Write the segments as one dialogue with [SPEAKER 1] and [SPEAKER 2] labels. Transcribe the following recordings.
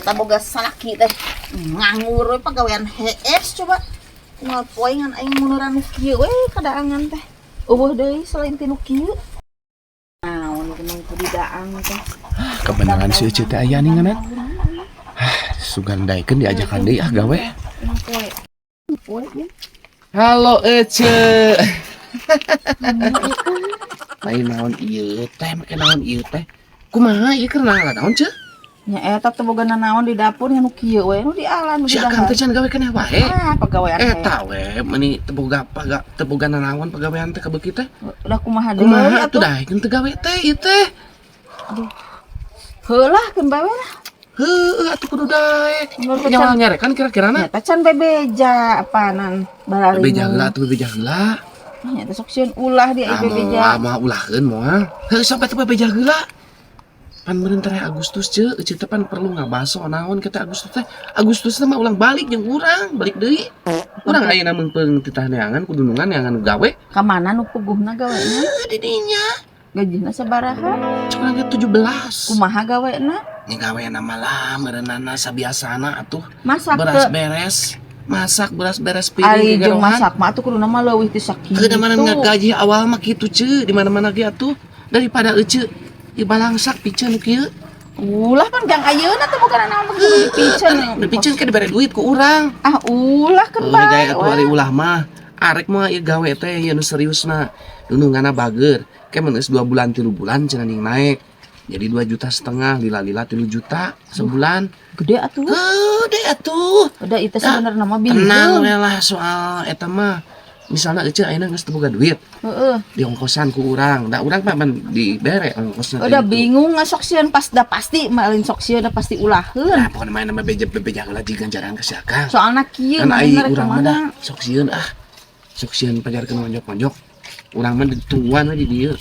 [SPEAKER 1] Eta boga salaki teh nganggur we, pagawean hees. Coba unggal poe ngan aing munduran nu kieu we kadaangan teh. Euweuh deui selain ti nu kieu. Naon nu kudu didaang teh?
[SPEAKER 2] Kebenaran si Ece teh aya nih nganan. Sugan daekeun diajakan deui ah gawe.
[SPEAKER 1] Emang poe. Poe ya.
[SPEAKER 2] Halo, Ece. Lain naon ieu teh, make naon ieu teh? Kumaha ieu, keur naon, Ce?
[SPEAKER 1] Nya eta teh boga naon di dapur nya nu kieu we nu dialan nu
[SPEAKER 2] Si akang
[SPEAKER 1] didahar.
[SPEAKER 2] Teh can gawe keneh wae.
[SPEAKER 1] Ah, pagawean hees.
[SPEAKER 2] Eta we meuni teu boga paga, teu boga nanaon pagawean teh kabeuki teh.
[SPEAKER 1] Udah kumaha deui
[SPEAKER 2] Kumaha
[SPEAKER 1] atuh?
[SPEAKER 2] Atuh daekeun teu gawe teh ieu teh?
[SPEAKER 1] Heulah, keun bae we lah.
[SPEAKER 2] Heueuh atuh, kudu daek.
[SPEAKER 1] Menurut
[SPEAKER 2] Nyawa nyarekan kira-kirana?
[SPEAKER 1] Nya teh can bebeja apanan bararingung.
[SPEAKER 2] Bebeja heula atuh, bebeja heula.
[SPEAKER 1] Nya teh sok sieun ulah dia
[SPEAKER 2] Ah,
[SPEAKER 1] bebeja.
[SPEAKER 2] moal moal ulahkeun moal. Heuh, sampai teu bebeja heula. Pan meureun teh Agustus, Ce, Ece teh pan perlu ngabaso naon kita Agustus teh. Agustus teh mah ulang balik jeung urang, balik deui. Urang ayeuna meungpeung titah neangan kudu nungan neangan nu gawe.
[SPEAKER 1] Ka mana nu puguhna gawena?
[SPEAKER 2] Heuh, di dinya.
[SPEAKER 1] Gajihna sabaraha?
[SPEAKER 2] Cek urang ge 17.
[SPEAKER 1] Kumaha gawena?
[SPEAKER 2] Nya gawena mah lah meureunana sabiasana atuh.
[SPEAKER 1] Masak
[SPEAKER 2] Beras
[SPEAKER 1] teu?
[SPEAKER 2] Beres. Masak, beras beres piring
[SPEAKER 1] Ari jeung
[SPEAKER 2] gegerohan.
[SPEAKER 1] Masak mah atuh kuduna mah leuwih ti sakitu.
[SPEAKER 2] Heuh, da mana gaji awal mah kitu, Ce, di mana-mana ge atuh. Daripada Ece di balangsak piceun nu kieu.
[SPEAKER 1] Ulah, pan jang ayeuna teh bukan naon kudu dipiceun.
[SPEAKER 2] Dipiceun ke dibere duit ku urang.
[SPEAKER 1] Ah, ulah, keun
[SPEAKER 2] Euy,
[SPEAKER 1] bae.
[SPEAKER 2] Gaya atuh
[SPEAKER 1] we.
[SPEAKER 2] Ari ulah mah. Arek mah ieu gawe teh ieu nu seriusna. Dununganna bager. Ke mun geus 2 bulan 3 bulan cenah ning naik. Jadi 2,5 juta, lila-lila 3 juta sebulan.
[SPEAKER 1] Gede atuh.
[SPEAKER 2] Gede atuh.
[SPEAKER 1] Udah itu sebenarnya mah
[SPEAKER 2] Tenang
[SPEAKER 1] bingung.
[SPEAKER 2] We lah soal eta mah. Misalnya Ece ayeuna geus teu boga duit,
[SPEAKER 1] Heeh.
[SPEAKER 2] diongkosan ku urang. Da urang mah pan dibere ongkosna teh
[SPEAKER 1] Udah
[SPEAKER 2] gitu.
[SPEAKER 1] Bingung nggak sok sieun pas dah pasti malin sok sieun dah pasti ulaheun.
[SPEAKER 2] Nah, pokoknya main nama beja bebeja heula jeung ganjaran ka si Akang.
[SPEAKER 1] Soalna kieu
[SPEAKER 2] Kan ai
[SPEAKER 1] manehna rek
[SPEAKER 2] urang mah
[SPEAKER 1] kemana?
[SPEAKER 2] Dah sok sieun ah. Sok sieun pajarkeun monjok-monjok. Urang mah ditungguan we di dieu.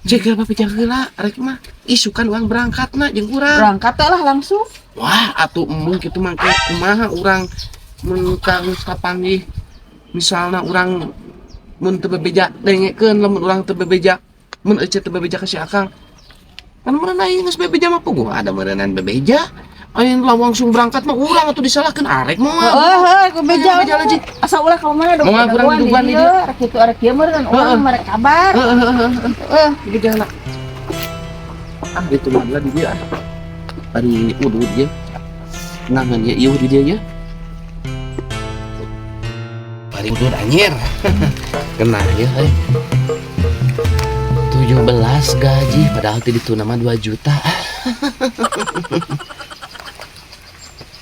[SPEAKER 2] Cek apa beja heula rek mah. Isukan urang berangkatna jeung urang.
[SPEAKER 1] Berangkat lah langsung.
[SPEAKER 2] Wah, atuh embung kitu mah ke kumaha urang mun ka geus kapanggih, misalna urang mun teu bebeja, dengekeun, lamun urang teu bebeja, mun ece teu bebeja ka si Akang kan meureun aing geus bebeja mah puguh ada meureunan bebeja aing langsung berangkat mah urang atuh disalahkeun. Arek moal?
[SPEAKER 1] Heeh, heeh, ku beja.
[SPEAKER 2] Beja lagi.
[SPEAKER 1] Asa ulah ka mana dong.
[SPEAKER 2] Moal kurang duduan di dieu.
[SPEAKER 1] Rek kitu arek kieu meureun urang merek kabar.
[SPEAKER 2] Heeh heeh heeh.
[SPEAKER 1] Heeh.
[SPEAKER 2] Bebeja lah ah, itu mah lah di dieu ah, ari udud dia ngangan ya ieu di dieu ya. Bari udud anjir kena ya euy. 17 gaji, padahal tadi itu nama 2 juta.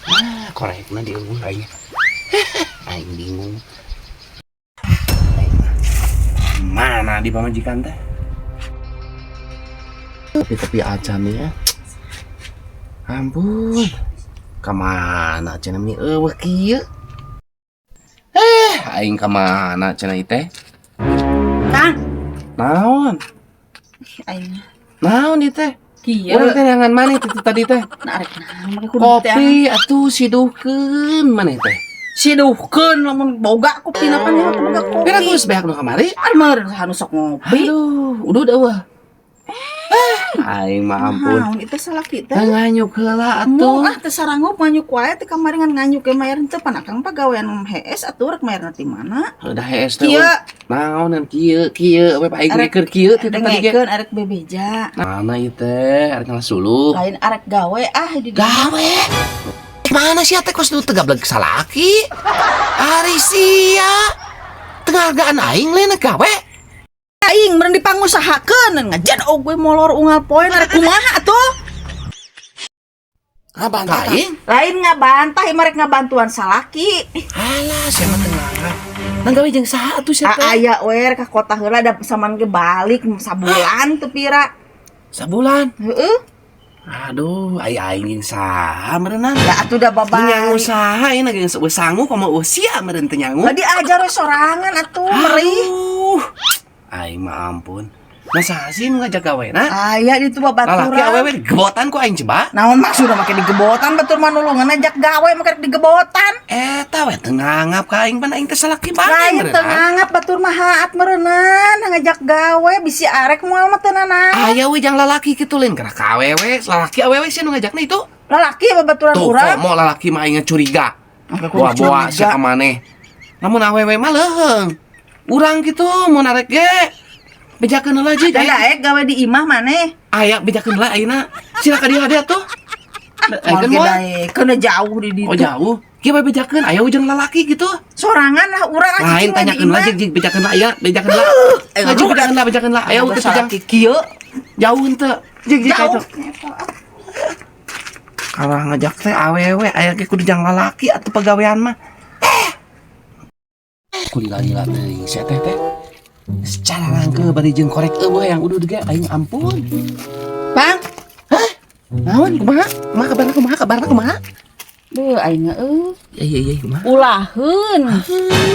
[SPEAKER 2] Ah, korekna di eueuh aing. Aing bingung. Aing mah. Mana di pamajikan teh? Tapi acan ya. Ampun. Kamana cenah meni euweuh kieu? Eh, aing kamana cenah ieu teh?
[SPEAKER 1] Kang,
[SPEAKER 2] Naon?
[SPEAKER 1] Aing
[SPEAKER 2] Naon ieu teh?
[SPEAKER 1] Kieu.
[SPEAKER 2] Urang teh neangan maneh teh tadi teh.
[SPEAKER 1] Nah, arek naon make kudu teh?
[SPEAKER 2] Kopi atuh, siduhkeun maneh teh.
[SPEAKER 1] Siduhkeun lamun boga kopi pan nya boga kopi.
[SPEAKER 2] Kira geus beak nu kamari?
[SPEAKER 1] Kan meureun anu sok ngopi.
[SPEAKER 2] Aduh, udah euweuh. Eh, aing mah ampun.
[SPEAKER 1] Naon itu salaki teh?
[SPEAKER 2] Nganyuk heula
[SPEAKER 1] Atuh
[SPEAKER 2] atuh.
[SPEAKER 1] Ah, teu saranggup nganyuk wae teh kamari, ngan nganyuk ge mayar henteu. Pan akang pagawean hees atuh, rek mayarna ti mana?
[SPEAKER 2] Udah hees teh.
[SPEAKER 1] Kieu.
[SPEAKER 2] Naon yang kieu kieu we aing
[SPEAKER 1] Arek-
[SPEAKER 2] keur kieu teh tadi ge.
[SPEAKER 1] Dengekeun, arek bebeja.
[SPEAKER 2] Mana ieu teh arek ngalasuluh?
[SPEAKER 1] Lain, arek gawe ah di dieu.
[SPEAKER 2] Gawe. Mana sih teh kos nu teu gableg salaki? Ari sia. Tenghargaan aing lain gawe.
[SPEAKER 1] Aing meureun dipangusahakeun ngajan oge molor unggal poe, arek kumaha atuh?
[SPEAKER 2] Ngabantah aing?
[SPEAKER 1] Lain ngabantah, ieu mah rek ngabantuan salaki.
[SPEAKER 2] Alah, sia mah teu nganggap. Nang gawe jeung saha atuh sia teh?
[SPEAKER 1] Aya we rek ka kota heula, da saman ge balik sabulan teu pira.
[SPEAKER 2] Sabulan.
[SPEAKER 1] Heeh.
[SPEAKER 2] Aduh, ai aing jeung saha meureunna?
[SPEAKER 1] Da atuh da
[SPEAKER 2] Nyangu
[SPEAKER 1] babalik.
[SPEAKER 2] Saha ieu geus euweuh sangu komo euweuh sia meureun teu nyangu.
[SPEAKER 1] Tadi ajar we sorangan atuh merih.
[SPEAKER 2] Aduh. Aing mah ampun. Nah, saha sih nu ngajak gawe na?
[SPEAKER 1] Aya di tu
[SPEAKER 2] Lalaki
[SPEAKER 1] babaturan.
[SPEAKER 2] awewe digebotan ku aing coba.
[SPEAKER 1] Naon maksudna make digebotan? Batur mah nulungan ajak gawe make rek digebotan.
[SPEAKER 2] Eta we teu nganggap ka aing, pan aing teh salaki bae
[SPEAKER 1] Lain teu
[SPEAKER 2] meureun.
[SPEAKER 1] nganggap, batur mah haat meureunnan ngajak gawe, bisi arek moal mah teu nanaon.
[SPEAKER 2] Aya we jang lalaki kitu, lain kana ka awewe, lalaki awewe sih nu ngajakna itu.
[SPEAKER 1] Lalaki babaturan
[SPEAKER 2] Tuh,
[SPEAKER 1] urang.
[SPEAKER 2] Komo lalaki mah aing curiga.
[SPEAKER 1] Oke, kudu
[SPEAKER 2] Boa-boa
[SPEAKER 1] curiga.
[SPEAKER 2] sia ka maneh. Lamun awewe mah leuheung. Urang kitu mun arek ge bejakeun heula, Jig.
[SPEAKER 1] Da daek gawe di imah maneh.
[SPEAKER 2] Aya, bejakeun heula ayeuna. Sila ka dieu hadiah tuh.
[SPEAKER 1] Moal
[SPEAKER 2] Ayeuna
[SPEAKER 1] ge
[SPEAKER 2] moal.
[SPEAKER 1] daek, keuna jauh di ditu.
[SPEAKER 2] Oh, jauh. Kieu bae bejakeun aya ujung lalaki gitu.
[SPEAKER 1] Sorangan lah urang ah
[SPEAKER 2] Lain
[SPEAKER 1] cicing we di
[SPEAKER 2] tanyakeun lah
[SPEAKER 1] imah.
[SPEAKER 2] Jig, Jig, bejakeun lah aya, bejakeun lah.
[SPEAKER 1] Eh,
[SPEAKER 2] Lah, Jig, bejakeun lah, bejakeun lah. Aya teh sejang
[SPEAKER 1] salaki kieu.
[SPEAKER 2] Jauh henteu. Jig, Jig,
[SPEAKER 1] Jauh.
[SPEAKER 2] itu. Kalau ngajak teh awewe, aya ge kudu jang lalaki atuh pagawean mah. Eh. Kulila-lila teuing sia teh teh. Secara rangke bari jeung korek eueuh yang udud ge aing ampun.
[SPEAKER 1] Bang,
[SPEAKER 2] Naon, kumaha? Kumaha kabarna, kumaha kabarna, kumaha?
[SPEAKER 1] Duh, aing euy.
[SPEAKER 2] Iya iya iya kumaha?
[SPEAKER 1] Ulaheun.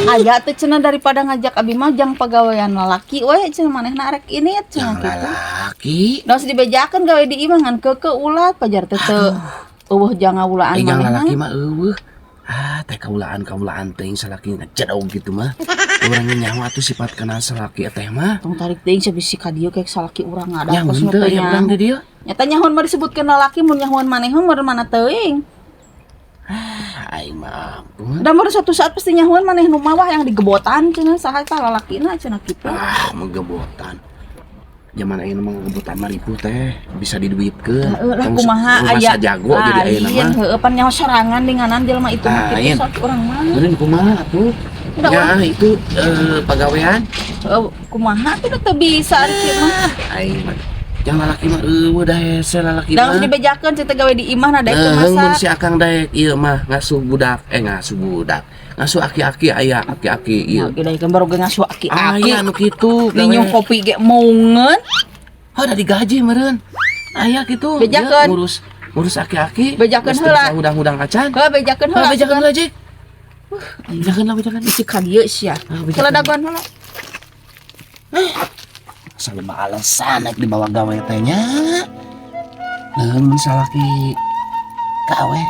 [SPEAKER 1] Aya teh cenah daripada ngajak abi mah jang pagawean lalaki we cenah, manehna arek ini cenah
[SPEAKER 2] Jang
[SPEAKER 1] kitu.
[SPEAKER 2] lalaki.
[SPEAKER 1] Da geus dibejakeun gawe di imah ngan keukeuh ulat pajar teh teu euweuh jang ngawulaan
[SPEAKER 2] Eh, jang
[SPEAKER 1] manehna.
[SPEAKER 2] lalaki mah euweuh. Ah, teh kaulaan-kaulaan teuing salaki ngejedog gitu mah. Urang nyawa atuh sifat kenal salaki teh mah.
[SPEAKER 1] Tong tarik teuing sia bisi ka dieu kayak salaki urang ngada
[SPEAKER 2] Yang henteu ya urang di dieu.
[SPEAKER 1] Nyata nyahoan mah disebutkeun lalaki, mun nyahoan maneh mah mana teuing.
[SPEAKER 2] Ah, aing mah ampun.
[SPEAKER 1] Da mah suatu saat pasti nyahoan maneh nu mawah yang digebotan cenah, saha tah lalakina cenah kitu.
[SPEAKER 2] Ah, menggebotan. Zaman ayeuna mah ngegebotan mah ripuh teh, bisa diduitkeun.
[SPEAKER 1] Heeh lah
[SPEAKER 2] Tong
[SPEAKER 1] kumaha
[SPEAKER 2] rumah
[SPEAKER 1] aya
[SPEAKER 2] sajago jadi ayeuna
[SPEAKER 1] lain
[SPEAKER 2] mah.
[SPEAKER 1] Heueuh, pan nyaho sorangan denganan jelema itu mah kitu
[SPEAKER 2] Lain.
[SPEAKER 1] salaki urang mah.
[SPEAKER 2] Meureun kumaha atuh?
[SPEAKER 1] Udah.
[SPEAKER 2] Ya, itu pagawean.
[SPEAKER 1] Heueuh, kumaha tuh teu bisa ari kieu mah.
[SPEAKER 2] Aing mah jang lalaki mah euweuh da hese lalaki
[SPEAKER 1] Da geus
[SPEAKER 2] mah.
[SPEAKER 1] dibejakeun cenah gawe di imah na daek teu
[SPEAKER 2] Heeh, mun
[SPEAKER 1] masak.
[SPEAKER 2] si Akang daek ieu mah ngasuh budak, eh, ngasuh budak. Ngasuh aki-aki, aya aki-aki ieu.
[SPEAKER 1] Nah, daekeun baru ge ngasuh aki-aki.
[SPEAKER 2] Aya nu kitu
[SPEAKER 1] Ninyu
[SPEAKER 2] gawe.
[SPEAKER 1] kopi ge maungeun.
[SPEAKER 2] Oh, da digaji meureun. Aya kitu.
[SPEAKER 1] Bejakeun.
[SPEAKER 2] Ieu ngurus ngurus aki-aki.
[SPEAKER 1] Bejakeun
[SPEAKER 2] Geus teu
[SPEAKER 1] heula.
[SPEAKER 2] bisa hudang-hudang acan.
[SPEAKER 1] Heuh, bejakeun
[SPEAKER 2] Heula
[SPEAKER 1] heula.
[SPEAKER 2] bejakeun heula, Jik. Bejakeun lah, bejakeun.
[SPEAKER 1] Bisi ka dieu sia.
[SPEAKER 2] Ah, bejakeun.
[SPEAKER 1] Kela dagoan heula.
[SPEAKER 2] Asal loba alasan naik dibawa gawe teh nya. Leung salaki gawe.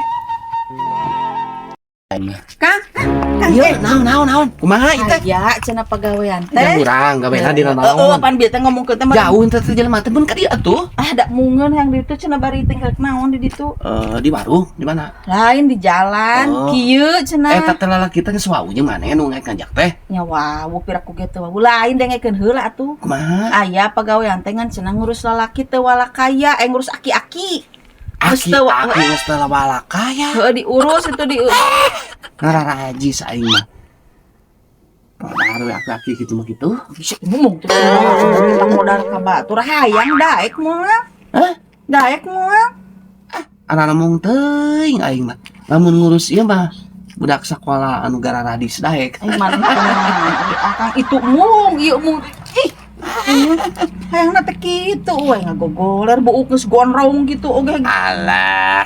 [SPEAKER 1] Kang, Kang,
[SPEAKER 2] Ieu
[SPEAKER 1] eh.
[SPEAKER 2] naon naon naon? Kumaha ieu teh?
[SPEAKER 1] Aya cenah pagawean
[SPEAKER 2] Jang
[SPEAKER 1] teh.
[SPEAKER 2] urang gawena dina
[SPEAKER 1] Heeh,
[SPEAKER 2] naon?
[SPEAKER 1] pan bieu teh ngomongkeun teh mah.
[SPEAKER 2] Jauh henteu teh jelema teh pun ka dieu atuh.
[SPEAKER 1] Ah, da mungeun yang di ditu cenah bari teh rek naon di ditu.
[SPEAKER 2] Eh, di warung di mana?
[SPEAKER 1] Lain di jalan,
[SPEAKER 2] Oh.
[SPEAKER 1] kieu cenah.
[SPEAKER 2] Eta teh lalaki teh geus wau jeung maneh nu ngajak ngajak teh.
[SPEAKER 1] Nya wau piraku ge teu wau, lain dengekeun heula atuh.
[SPEAKER 2] Kumaha?
[SPEAKER 1] Aya pagawean teh ngan cenah ngurus lalaki teu walakaya, eh, ngurus aki-aki. Geus
[SPEAKER 2] Aki
[SPEAKER 1] teu
[SPEAKER 2] aki geus teu walakaya.
[SPEAKER 1] Heueuh, diurus itu di
[SPEAKER 2] Ngararaji aing mah. Modar we aki-aki kitu mah kitu.
[SPEAKER 1] Bisa ngomong tuh tentang modal ka batur hayang daek moal.
[SPEAKER 2] Hah?
[SPEAKER 1] Daek moal.
[SPEAKER 2] Anak mung teuing aing mah. Lamun ngurus ieu mah budak sekolah anu gararadis daek.
[SPEAKER 1] Aing maneh kumaha? Akang itu mung, ieu mung. Ih. Hayangna teh kitu we ngagogoler buuk geus gondrong gitu oge.
[SPEAKER 2] Alah.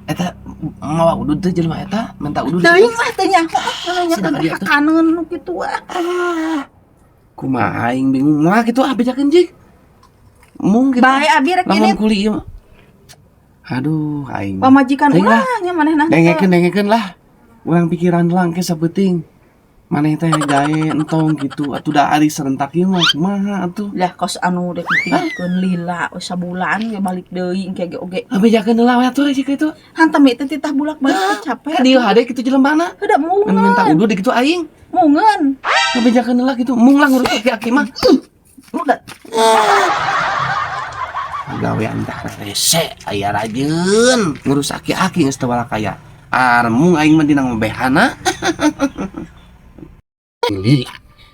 [SPEAKER 2] Eta mawa udud teh jelema eta minta udud.
[SPEAKER 1] Teuing lah teu nyaho nanya
[SPEAKER 2] Sina ka dia tuh.
[SPEAKER 1] hakaneun nu kitu ah.
[SPEAKER 2] Kumaha aing bingung mah kitu ah, bejakeun jig. Mung kitu.
[SPEAKER 1] Bae abi rek
[SPEAKER 2] Lamun
[SPEAKER 1] ini
[SPEAKER 2] kuli ieu mah. Aduh, aing mah.
[SPEAKER 1] Pamajikan
[SPEAKER 2] Teuing lah.
[SPEAKER 1] ulah nya manehna.
[SPEAKER 2] Dengekeun dengekeun lah. Urang pikiran lang ke sapenting. Maneh teh gawe entong gitu atuh da ari serentak ieu mah kumaha atuh.
[SPEAKER 1] Lah kos anu dek ditinggalkeun lila we sabulan ge balik deui engke ge oge.
[SPEAKER 2] Ah, bejakeun heula we atuh jika itu.
[SPEAKER 1] Hantam itu titah bulak-balik teh capek.
[SPEAKER 2] Ka dieu hade kitu jelemana.
[SPEAKER 1] Heuda
[SPEAKER 2] Anu minta
[SPEAKER 1] mungeun.
[SPEAKER 2] udud kitu aing.
[SPEAKER 1] Mungeun.
[SPEAKER 2] Bejakeun heula kitu mung lah ngurus aki-aki mah.
[SPEAKER 1] Udah.
[SPEAKER 2] Gawean tah rese aya rajin ngurus aki-aki geus teu walakaya. Armung aing mah dina ngobehana. Lila.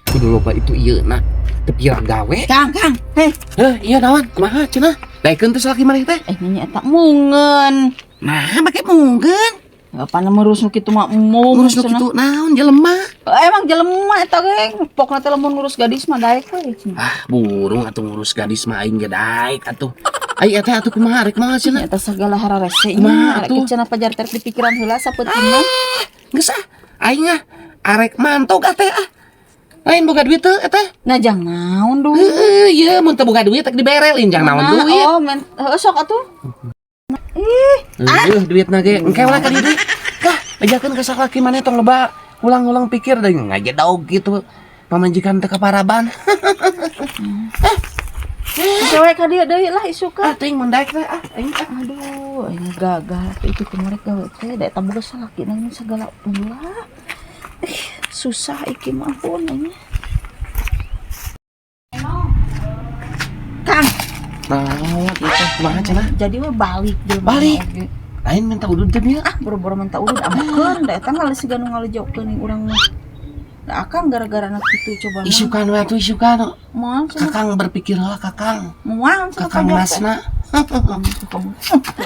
[SPEAKER 2] Kudu loba itu ieu na. Teu pira gawe.
[SPEAKER 1] Kang, Kang. Heh,
[SPEAKER 2] Heh, iya naon? Kumaha cenah? Daekeun teh salaki maneh teh?
[SPEAKER 1] Eh, nya eta mungeun.
[SPEAKER 2] Nah, make mungkeun.
[SPEAKER 1] Apa ngurus nu kitu mah embung
[SPEAKER 2] Ngurus nu
[SPEAKER 1] cenah.
[SPEAKER 2] kitu naon jelema?
[SPEAKER 1] Eh, emang jelema eta ge pokna teh lamun ngurus gadis mah daek we cenah.
[SPEAKER 2] Ah, burung atuh ngurus gadis mah aing ge daek atuh. Ai eta atuh kumaha rek mah cenah?
[SPEAKER 1] Eta segala hararese
[SPEAKER 2] Kumaha
[SPEAKER 1] nya rek
[SPEAKER 2] atuh?
[SPEAKER 1] cenah pajar teh di pikiran heula sapeuting mah.
[SPEAKER 2] Geus ah, aing ah arek mantog ah teh ah. Lain boga duit teu eta?
[SPEAKER 1] Nah, jang naon duit?
[SPEAKER 2] Heeh, ieu mun teu boga duit teh diberelin jang naon
[SPEAKER 1] Nah,
[SPEAKER 2] duit.
[SPEAKER 1] oh, men heueuh sok atuh. Ih,
[SPEAKER 2] Heueuh, duitna ge engke lah ka dieu deui. Kah, ajakeun ka salaki maneh tong loba ulang-ulang pikir deui ngajedog gitu. Pamajikan teu kaparaban. Eh,
[SPEAKER 1] Engke we ka dieu deui lah isukan.
[SPEAKER 2] Ah, teuing mun daek teh ah, aing ah.
[SPEAKER 1] Aduh, aing gagal atuh itu kemarin gawe teh da eta boga salaki nang segala ulah. Eh, susah iki mah, ampun aing. Kang,
[SPEAKER 2] Naon ieu teh, kumaha cenah?
[SPEAKER 1] Jadi we balik jelema
[SPEAKER 2] Balik?
[SPEAKER 1] Oge.
[SPEAKER 2] Lain minta udud teh nya.
[SPEAKER 1] Ah, boro-boro minta udud, ambekeun da eta ngale siga nu ngalejokeun urang mah. Da akang gara-gara anak kitu coba mah.
[SPEAKER 2] Isukan we atuh, isukan.
[SPEAKER 1] Moal cenah.
[SPEAKER 2] Kakang berpikir lah, Kakang.
[SPEAKER 1] Moal cenah
[SPEAKER 2] Kakang
[SPEAKER 1] pajak teh.
[SPEAKER 2] Masna.
[SPEAKER 1] Kamu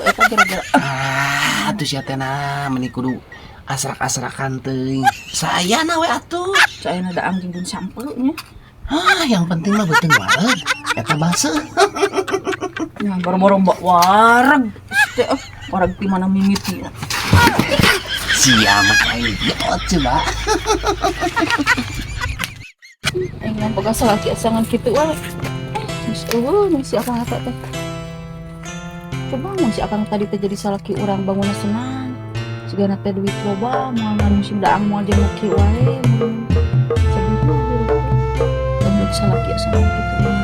[SPEAKER 1] eta gara-gara
[SPEAKER 2] Ah, atuh sia teh nah meni kudu asrak-asrakan teuing. Saya na we atuh.
[SPEAKER 1] Saya ada anjing pun sampeu nya.
[SPEAKER 2] Ah, yang penting mah beuteung wareg. Eta basa.
[SPEAKER 1] Ya, boro-boro mbak wareg. Teh, eh, wareg di mana mimiti.
[SPEAKER 2] Sia mah aing idiot coba.
[SPEAKER 1] Aing mah boga salaki asangan kitu wae. Eh, geus eueuh nu si akang eta teh. Coba mun si akang tadi teh jadi salaki urang, bangunna senang. Sigana teh duit loba, moal musim daang, moal jeung nu kieu wae. Mun sedih mah hirup teh. Lamun salaki asangan kitu mah.